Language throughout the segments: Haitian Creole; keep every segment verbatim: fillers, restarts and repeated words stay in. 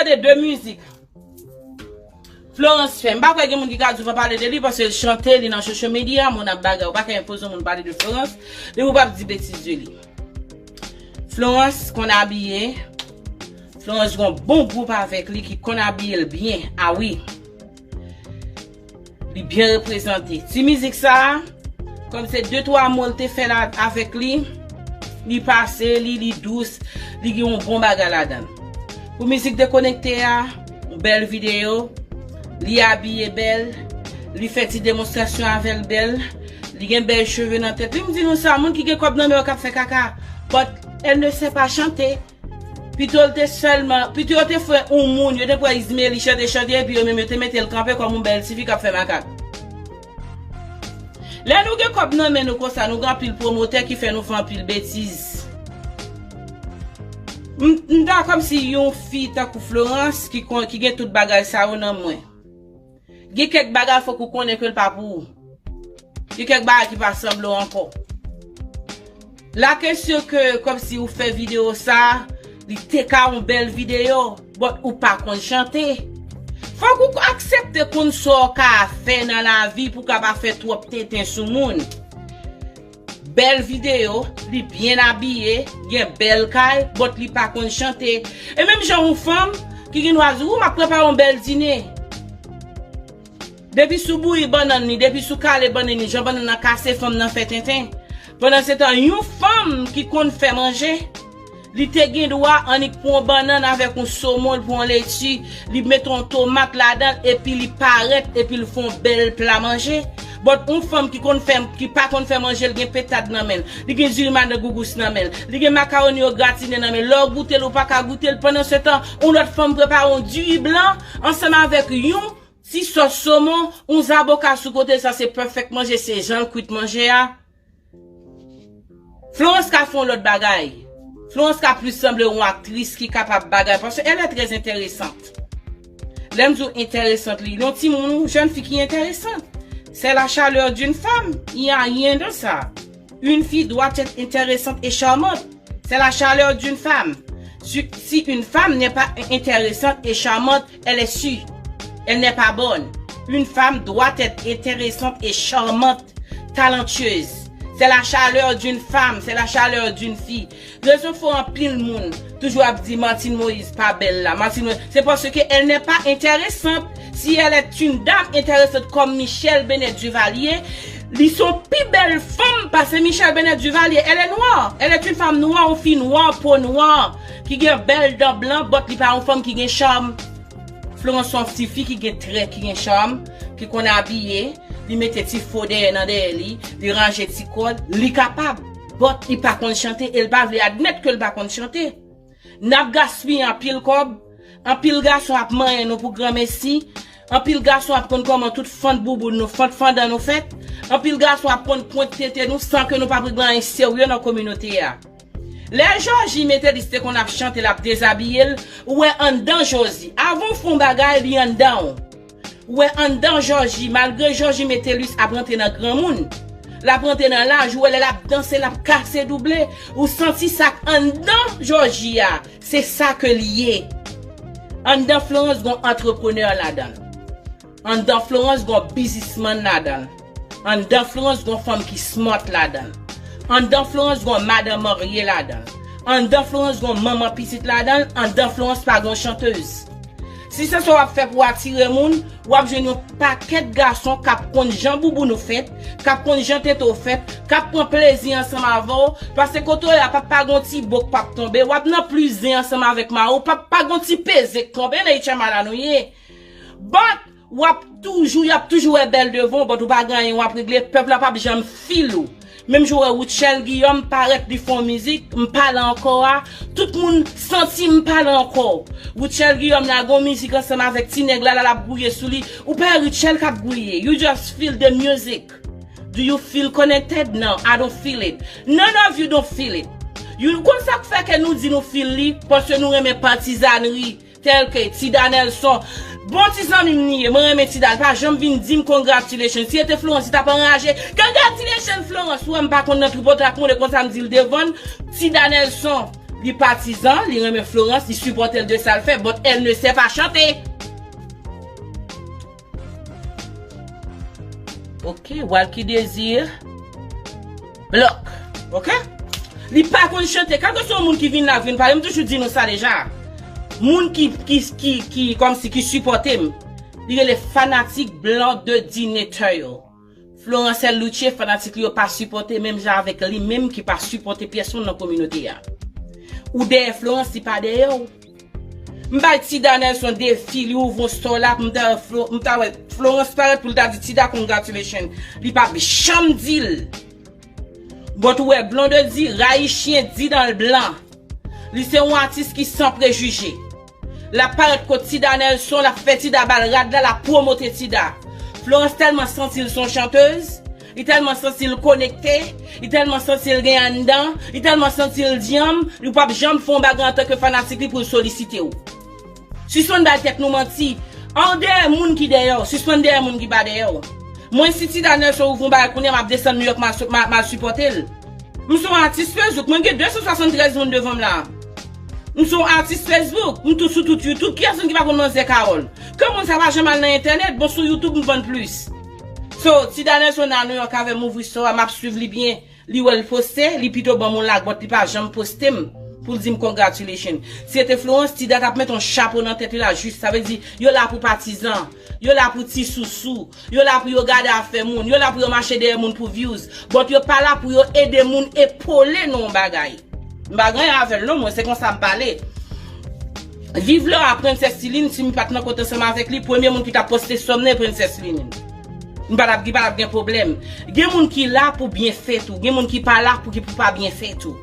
Gade de mizik Florence fè. M pa kwè gen moun ki ka di w pa pale de li, paske l chante, li nan social media, moun ap bagay. Ou pa ka enpoze yon moun pale de Florence, depi w p ap di betiz de li. Florence konn abiye. Florence gen yon bon gwoup avèk li ki konn abiye l byen. A wi. Li byen reprezante. Ti mizik sa a, kòm se de twa mo l te fè la avèk li, li pase, li, li dous, li gen yon bon bagay ladan l. Pou mizik Dekonekte a, yon bèl videyo, li abiye bèl, li fè ti demonstrasyon avè l bèl, li gen bèl cheve nan tèt li. M di nou sa, moun ki gen kòb nan men yo k ap fè kaka, but elle ne sait pas chanter. Pito l te sèlman, pito yo te fè yon moun, yo te pran Izmeli chante chante, epi yo menm yo te mete l kanpe kòm yon bèl tifi k ap fè makak. Lè nou gen kòb nan men nou konsa, nou gen anpil pwomotè ki fè nou fè anpil betiz. M, m ta kòmsi yon fi tankou Florence ki, kon, ki gen tout bagay sa yo nan mwen. Gen kèk bagay fòk ou konnen ke l pa pou ou. Gen kèk bagay ki pa sanble w ankò. La kesyon ke kòmsi ou fè videyo sa, li te ka yon bèl videyo, but ou pa konn chante. Fòk ou aksepte konn sa w ka fè nan lavi pou w ka pa fè twòp tenten sou moun. Bèl videyo, li byen abiye, gen bèl kay, but li pa konn chante. E menm jan yon fanm ki gen dwa di, ou m ap prepare yon bèl dine. Depi sou bouyi bannann li, depi sou kale bannann li, jan bannann nan kase, fanm nan fè tenten. Pandan se tan, yon fanm ki konn fè manje, li te gen dwa annik pran yon bannann avèk yon somon, l pran yon leti, li mete yon tomat ladan l, epi li parèt, epi l fè yon bèl pla manje. But yon fanm ki konn fè, ki pa konn fè manje, l gen petad nan men l, li gen diri madangougous nan men l, li gen makawoni yo gratine nan men l. Lè w goute l, ou pa ka goute l. Pandan se tan, yon lòt fanm prepare yon diri blan ansanm avèk yon ti sòs somon, yon zaboka sou kote, sa se perfect manje, se jan l kwit manje a. Florence ka fè yon lòt bagay. Florence ka plis sanble yon aktris ki kapab bagay, paske elle est très intéressante. Lè m di w enteresant, li yon timoun, yon jèn fi ki enteresant. C'est la chaleur d'une femme, il n'y a rien de ça. Une fille doit être intéressante et charmante. C'est la chaleur d'une femme. Si, si une femme n'est pas intéressante et charmante, elle est sûre. Elle n'est pas bonne. Une femme doit être intéressante et charmante, talentueuse. C'est la chaleur d'une femme, c'est la chaleur d'une fille. Rezon fè anpil moun toujou ap di Martine Moïse pa bèl la. Martine Moïse, c'est parce que elle n'est pas intéressante. Si elle est une dame intéressante comme Michelle Bennett Duvalier, li se yon pi bèl fanm pase Michelle Bennett Duvalier. Elle est noire. Elle est une femme noire, yon fi nwa, po nwa, ki gen bèl dan blan, but li pa yon fanm ki gen cham. Florence se yon ti fi ki gen trè, ki gen cham, ki konn abiye, li mete ti fo dèyè nan dèyè li, li ranje ti kòd, li kapab. But li pa konn chante, e l pa vle admèt ke l pa konn chante. N ap gaspiye anpil kòb, anpil gason ap manyen nou pou granmesi, anpil gason ap konn kòman tout fant bouboun nou, fant fandan nou fèt, anpil gason ap konn pwent tete nou san ke nou pa regle anyen serye nan kominote a. Lè Jòji Metèlis te konn ap chante, l ap dezabiye l, ou wè anndan Jòji. Avan w fè yon bagay, li anndan w. Ou wè anndan Jòji, malgre Jòji Metèlis ap rantre nan granmoun, l ap rantre nan laj, ou wè lè l ap danse, l ap kase double, ou santi sa k anndan Jòji a, se sa ke l ye. Anndan Florence gon antreprenè ladan l. Anndan Florence gon biznismann ladan l. Anndan Florence gon fanm ki smart ladan l. Anndan Florence gon madan marye ladan l. Anndan Florence gon manman pitit ladan l. Anndan Florence pa gon chantez. Si se sa w ap fè pou w atire moun, w ap jwenn yon pakèt gason k ap konn jan bouboun ou fèt, k ap konn jan tete w fèt, k ap pran plezi ansanm avè w, paske kote w ye a p ap pa gon ti bo k p ap tonbe, w ap nan plis zen ansanm avèk mari w, p ap pa gon ti peze k tonbe, nan H M A la nou ye. But w ap toujou, y ap toujou wè bèl devan w, but ou pa gen anyen w ap regle, pèp la p ap janm feel ou. Menm jan w wè Rutshelle Guillaume parèt, li fè yon mizik, M pale ankò a, tout moun santi M pale ankò. Rutshelle Guillaume lage yon mizik ansanm avèk ti nèg la, la l ap gouye sou li. Ou pa wè Rutshelle k ap gouye. You just feel the music. Do you feel connected? No, I don't feel it. None of you don't feel it. You, konn sa k fè ke nou di nou feel li? Paske nou renmen patizanri. Tèlke Tida Nelson. Bon ti zanmi m li ye, mwen renmen Tida, li pa janm vin di m congratulations. Si se te Florence, li t ap anraje. Congratulations Florence, ou wè m pa konn nan tripotay, ak mwen konsa m di l devan l. Tida Nelson, Li patizan, li renmen Florence, li sipòte l de sa l fè, but elle ne sait pas chanter. Ok, Walky Désir. Blòk. Ok? Li pa konn chante. Kalkeswa moun ki vin la, vin pale, m toujou di nou sa deja. Moun ki, ki, ki, ki, kòmsi ki sipòte m, li rele fanatik Blondedy Nether yo. Florence Luce, fanatik li yo pa sipòte menm jan avèk li menm ki pa sipòte pyès moun nan kominote a. Ou dèyè Florence, li pa dèyè w. M bay Tida Nelson defi, li ouvri yon store la pou m ta, Flo- m ta wè Florence parèt pou l ta di Tida congratulations. Li p ap janm di l. But ou wè Blondedy rayi chyen di dan l blan. Li se yon atis ki san prejije. L ap parèt kot Tida Nelson, l ap fè Tida ba l rad la, l ap pwomote Tida. Florence tèlman santi l se yon chantèz, li tèlman santi l konekte, li tèlman santi l gen anndan, li tèlman santi l dyanm, li p ap janm fè yon bagay antanke fanatik li pou l solisite w. Sispann bay tèt nou manti. An dèyè moun ki dèyè w, sispann dèyè moun ki pa dèyè w. Mwen, si Tida Nelson ouvri yon bagay kounye a, m ap desann Nouyòk, m al, m al, m al sipòte l. M se yon atis Facebook, mwen gen de san swasanntrèz moun devan m la. M se yon atis Facebook, m tou sou tout YouTube. Kiyès moun ki pa konn Manzè Carole? Ke moun sa pa janm al nan entènèt, bon, sou YouTube m vann plis. So, Tida Nelson nan Nouyòk avè m, ouvri store a, m ap swiv li byen. Li wè l poste, li pito ban m yon like, but li pa janm poste m pou l di m congratulations. Si se te Florence, Tida t ap met yon chapo nan tèt li la jis. Sa vle di, yo la pou patizan, yo la pou ti sousou, yo la pou yo gade afè moun, yo la pou yo mache dèyè moun pou views. But yo pa la pou yo ede moun epole nan yon bagay. M pa gen anyen avè l non, mwen se konsa m pale. Viv lè a Princess Celine, si m pa t nan kont ansanm avèk li, premye moun ki t ap poste sòm nan Princess Celine. M pa t ap, li pa t ap gen pwoblèm. Gen moun ki la pou byen fèt ou, gen moun ki pa la pou ki pou pa byen fèt ou.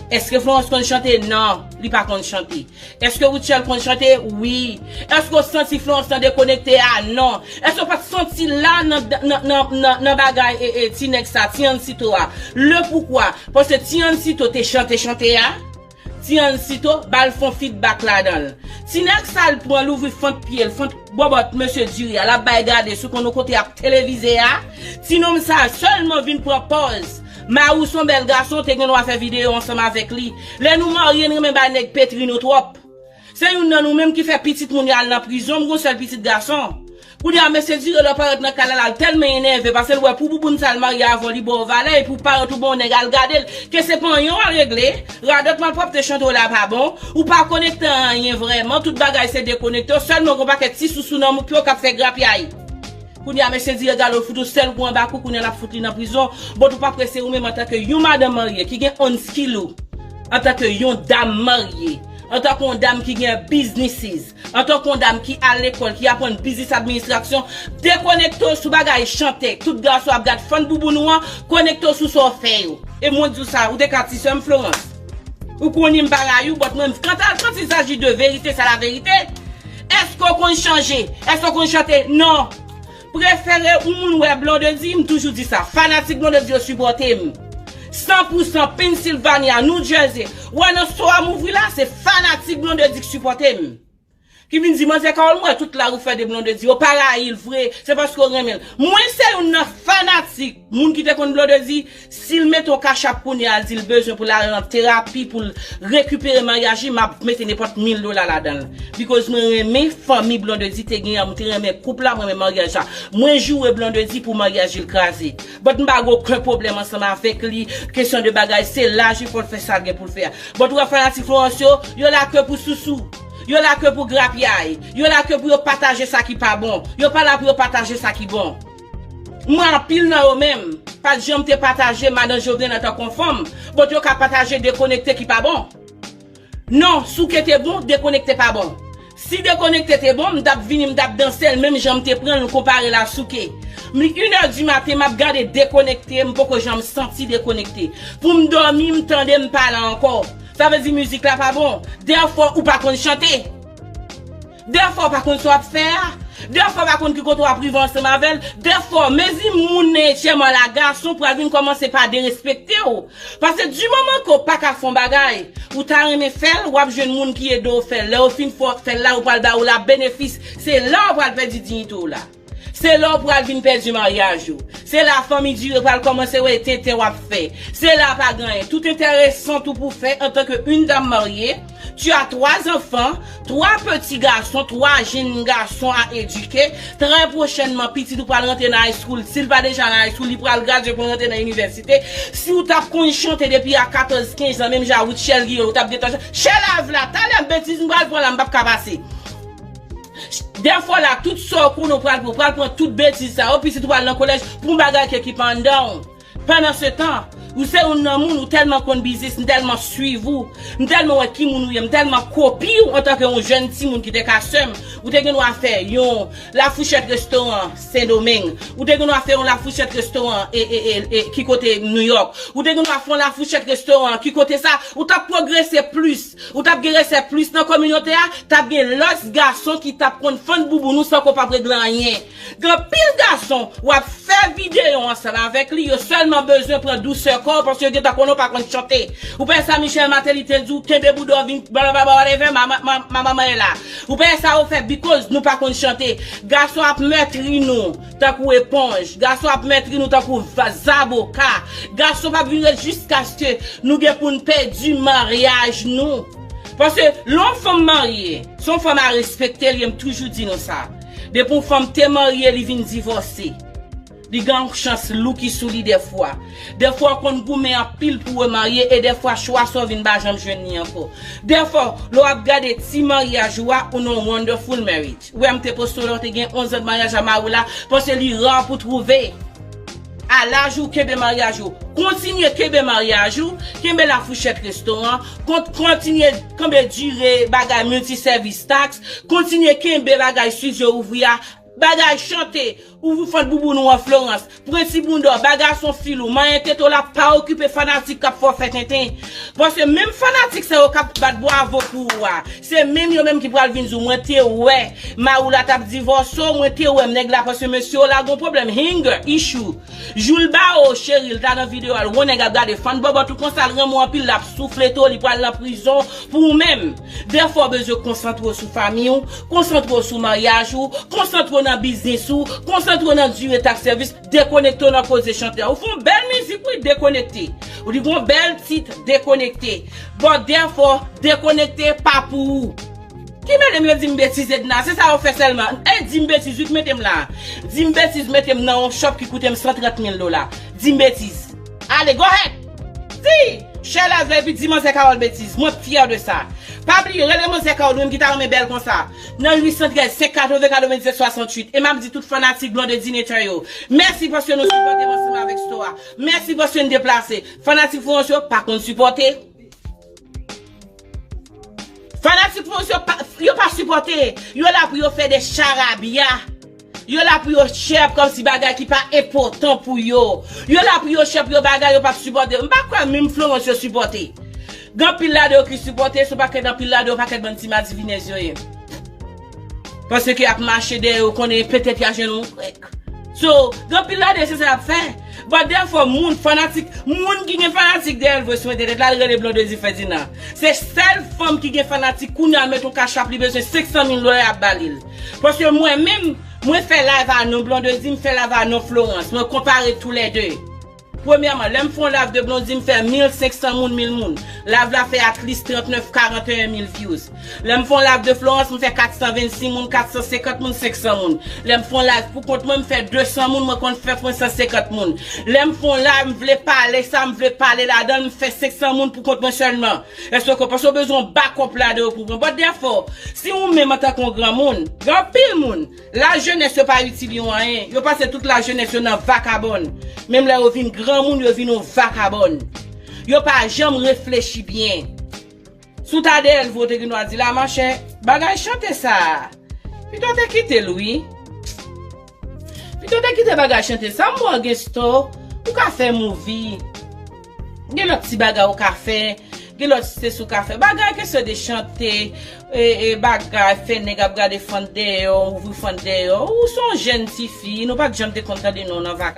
Èske Florence konn chante? Non, li pa konn chante. Èske Rutshelle konn chante? Wi. Èske w santi Florence nan dekonekte a? Non. Èske w pa t santi l la nan, nan, nan, nan, nan bagay e, e, ti nèg sa, Tiancito a? Le poukwa? Paske Tiancito te chante chante a. Tiancito ba l fon feedback ladan l. Ti nèg sa l pran, l ouvri fant pye l, fant bòbòt mesye Diri a, l ap bay gade sou konn yon kote ap televize a. Ti nonm sa sèlman vin pran pòz. Mari w se yon bèl gason, te gen dwa fè videyo ansanm avèk li. Lè nou marye, n renmen bay nèg petri nou twòp. Se youn nan nou menm ki fè pitit moun yo al nan prizon, m gen yon sèl pitit gason. Kounye a, mesye Diri lè w parèt nan kay la, l tèlman enève, paske l wè pou bouboun sa l marye avè w, li ba w valè, epi w parèt ou bon nèg, al gade l, ke se pa anyen w al regle, radòt malpwòpte chante w la pa bon, ou pa konekte anyen vrèman, tout bagay se dekonekte, sèlman gon pakèt ti sousou nan mouk yo k ap fè grapyay. Kounye a, mesye Diri gade w fout ou sèl kou anba kou, kounye a l ap fout li nan prizon, but ou pa prese ou menm antanke yon madanm marye ki gen on skill ou, antanke yon dam marye, antanke yon dam ki gen businesses, antanke yon dam ki al lekòl, ki aprann biznis administrasyon, dekonekte w sou bagay chante. Tout gason ap gad fann bouboun ou an, konekte w sou sa w fè yo. E mwen di w sa, ou te ka ti sè m Florence. Ou konnen m pa rayi w, but mwen, quand, quand il s'agit de vérité, c'est la vérité. Èske w konn chanje? Èske w konn chante? Non. Prefere ou moun wè Blondedy, m toujou di sa. Fanatik Blondedy yo sipòte m. San pou san Pennsylvania, New Jersey. Wè nan store a m ouvri la, se fanatik Blondedy ki sipòte m. Ki vin di, "Manzè Carole, m wè tout la ou fè de Blondedy. Ou pa rayi l vre, se paske w renmen l." Mwen se youn nan fanatik, moun ki te konn Blondedy, si l mete yon kachap kounye a, l di l bezwen pou l al nan terapi, pou l rekipere maryaj li, m ap mete nenpòt mil dola ladan l. Because mwen renmen fanmi Blondedy te gen an, mwen te renmen koup la, mwen renmen maryaj la. Mwen joure Blondedy pou maryaj li kraze. But m pa gen okenn pwoblèm ansanm avèk li, kesyon de bagay, se laj li fò l fè sa l gen pou l fè a. But ou wè fanatik Florence yo, yo la ke pou sousou. Yo la ke pou grapyay. Yo la ke pou yo pataje sa ki pa bon. Yo pa la pou yo pataje sa ki bon. Mwen anpil nan yo menm, pa t janm te pataje madan Jovenel antanke yon fanm, but yo ka pataje dekonekte ki pa bon. Non, souke te bon, dekonekte pa bon. Si dekonekte te bon, m t ap vini, m t ap danse l menm jan m te pran l, m konpare l a souke. M, inè di maten, m ap gade dekonekte, m poko janm santi dekonekte. Pou m dòmi, m tande, m pa la ankò. Sa vle di mizik la pa bon. Dèfwa ou pa konn chante. Dèfwa w pa konn sa w ap fè a. Dèfwa w pa konn ki kote w ap rive ansanm avè l. Dèfwa, mezi moun nan etyèman la, gason pral vin kòmanse pa derespekte w. Paske di moman ke w pa ka fè yon bagay, ou ta renmen fè l, w ap jwenn moun ki ede w fè l. Lè yo fin fè w fè l la, yo pral ba ou la benefis. Se la w pral pèdi diyite w la. Se la w pral vin pèdi maryaj ou. Se la fanmi dire pral kòmanse wè tenten w ap fè. Se la pa gen anyen. Tout enteresan tou pou fè antanke yon dam marye. Tu as trois enfants, twa peti gason, twa jenn gason a edike. Trè pwochènman, pitit ou pral rantre nan high school. Si l pa deja nan high school, li pral gradye pou l rantre nan inivèsite. Si w t ap konn chante depi a katòz, kenz an, menm jan Rutshelle Guillaume, ou t ap gentan chante. Chè lav la, talè m betiz m pral pran la, m p ap ka pase. Dèfwa la, tout sa w konnen w pral pran, w pral pran tout betiz sa yo, pitit ou pral nan kolèj pou yon bagay ke ki pa anndan w. Pandan se tan, ou se youn nan moun, ou tèlman konn biznis, m tèlman swiv ou, m tèlman wè ki moun ou ye, m tèlman kopi w antanke yon jèn timoun ki te ka sè m, ou te gen dwa fè yon lafouchèt restoran Sendomeng, ou te gen dwa fè yon lafouchèt restoran e, e, e, e, ki kote New York, ou te gen dwa fè yon lafouchèt restoran ki kote sa, ou t ap pwogrese plis. Ou t ap gen respè plis nan kominote a, t ap gen lòt gason ki t ap konn fann bouboun ou san ke w p ap regle anyen. Gen anpil gason w ap fè videyo ansanm avèk li, yo sèlman bezwen pran dousè kò w paske yo gentan konnen w pa konn chante. Ou pa wè sa Michel Martelly te di w, kenbe bouda w vin blablabla whatever, ma, ma, ma, ma manman e la. Ou pa wè sa yo fè because nou pa konn chante. Gason ap mètri nou tankou eponj. Gason ap mètri nou tankou va- zaboka. Gason p ap vin ret jiskaske nou gen pou n pèdi maryaj nou. Paske lè yon fanm marye, se yon fanm a respekte l ye, m toujou di nou sa. Depi yon fanm te marye, li vin divòse. Li gen yon chans lou ki sou li dèfwa. Dèfwa w konn goumen anpil pou w remarye e dèfwa chwa sa w vin pa janm jwenn li ankò. Dèfwa, lè w ap gade ti maryaj ou a, ou nan yon wonderful marriage. Ou wè m te poste w la, w te gen onz an de maryaj a mari w la, paske li ra pou twouve. A laj ou, kenbe maryaj ou. Kontinye kenbe maryaj ou, kenbe lafouchèt restoran, kont- kontinye kenbe dire bagay milti sèvis taks, kontinye kenbe bagay studio ouvri a, bagay chante, ouvri fann bouboun ou an Florence, pran ti bounda w, ba gason fil ou, manyen tete w la, pa okipe fanatik k ap fè w fè tenten. Paske menm fanatik sa yo k ap bat bwavo pou ou a, se menm yo menm ki pral vin di w, mwen te wè mari w la t ap divòse w, mwen te wè nèg la, paske mesye w la gon pwoblèm, anger issue. Jou l ba w cheri, l ta nan videyo a, l wè nèg ap gade fann bòbòt ou konsa, l renmen w anpil, l ap souflete w, li pral nan prizon pou ou menm. Dèfwa w bezwen konsantre w sou fanmi w, konsantre w sou maryaj ou, konsantre w nan biznis ou, konsantre w nan dire taks sèvis, dekonekte w nan koze chante a. Ou fè yon bèl mizik, wi, dekonekte. Ou di gon bèl tit, dekonekte. Bon, dèfwa, dekonekte pa pou ou. Ki mete m yo di m betiz Edna, se sa yo fè sèlman. E di m betiz, wi, mete m la. Di m betiz, mete m nan yon shop ki koute m san trant mil dola. Di m betiz. Ale, go ahead! Di! Chè lav la epi di manzè Carole betiz. Mwen fyè de sa. Pa bliye, rele manzè Carole, ou menm ki ta renmen bèl konsa. Nan uit san trèz, senk katreven, katrevendiset, swasanntuit. E m ap di tout fanatik Blondedy Nature yo, mèsi paske nou sipòte m ansanm avèk store a. Mèsi paske n deplase. Fanatik Florence yo pa konn sipòte. Fanatik Florence yo pa, yo pa sipòte. Yo la pou yo fè de charabya. Yo la pou yo share kòmsi bagay ki pa enpòtan pou yo. Yo la pou yo share pou yo bagay yo p ap sipòte. M pa kwè menm Florence yo sipòte. Gen anpil ladan yo ki sipòte, se yon pakèt anpil ladan yo pakèt bann ti madivinèz yo ye. Paske y ap mache dèyè yo, konnen petèt y a jwenn yon krèk. So, gen anpil ladan yo se sa y ap fè. But therefore, moun fanatik, moun ki gen fanatik dèyè l voye sou entènèt la, l rele Blondedy Ferdinand. Se sèl fanm ki gen fanatik kounye a l met yon cash app, li bezwen senk san mil dola, y ap ba li l. Paske mwen menm, mwen fè live a non Blondedy, m fè live a non Florence. Mwen konpare toulède. Premyèman, lè m fè yon live de Blondedy, m fè mil senk san moun, mil moun. Live la fè at least trannèf, karanteyen mil views. Lè m fè yon live de Florence, m fè kat san vennsis moun, kat san senkant moun, senk san moun. Lè m fè yon live pou kont mwen, m fè de san moun, mwen konn fè mwen san senkant moun. Lè m fè yon live, m vle pale sa m vle pale ladan l, m fè senk san moun pou kont mwen sèlman. Èske w konprann? Paske w bezwen yon backup ladan yo pou w pran. But therefore, si ou menm antanke yon granmoun, gen anpil moun, lajenès yo pa itil yo anyen. Yo pase tout lajenès yo nan vakabòn. Menm lè yo vin granmoun, yo vin yon vakabòn. Yo pa janm reflechi byen. Si w ta dèyè l vre, w te gen dwa di la, monchè, bagay chante sa a, pito w te kite l, wi. Pito w te kite bagay chante sa a, m wè w gen store, ou ka fè movie. Gen lòt ti bagay ou ka fè, gen lòt ti sesi ou ka fè. Bagay kesyon de chante, e, e, bagay, fè nèg ap gade fann dèyè w, ouvri fann dèyè w. Ou se yon jèn tifi, nou pa t janm te konn tande non w nan vakabòn.